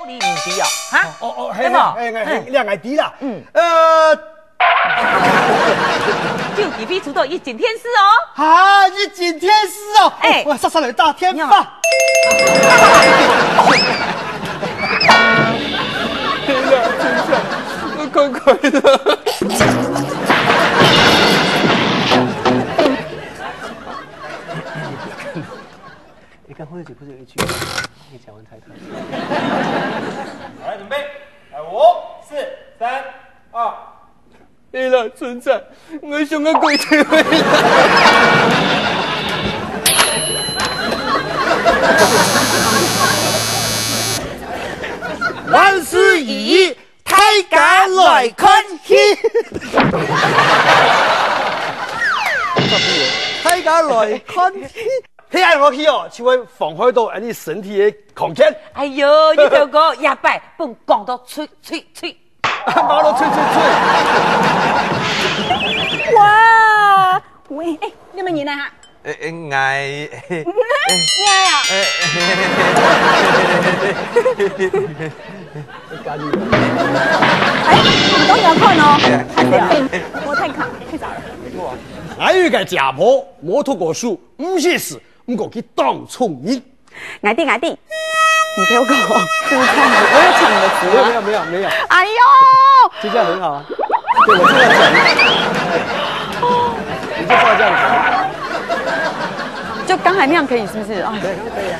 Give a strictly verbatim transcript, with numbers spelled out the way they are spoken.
你毋知哦，哈？哦哦，嘿，对无？嘿，嘿，嘿，嗯。两个知啦。嗯。呃，就除非出到一整天使哦。啊，一整天使哦！哎。我杀杀来大天发。你好。天哪，真相，快快的！你看，或者不是有一句，你讲完太太。好，来，准备，来，五、四、三、二。你啦，春仔，我想个鬼体会啦。万事如意，大家来看戏。大家来看戏。 黑暗落去哦，就會妨害到俺身體个康健。哎喲，你條哥，一擺分講到吹吹吹。講到吹吹吹。哇，喂，哎，你們人呢？哈？哎，哎，哎，你呀？哎，哎，你都要看哦，看誰啊？我太卡，太早了。俺有个家婆，無讀過書，毋識字， 毋過佢當聰明。矮弟，矮弟，你陪我搞，是不是看你的？我有抢你的词吗？没有没有没有没有，哎呦，就这样很好啊。对，我就要讲，你就照这样子。就刚才那样可以，是不是？啊，对，可以啊。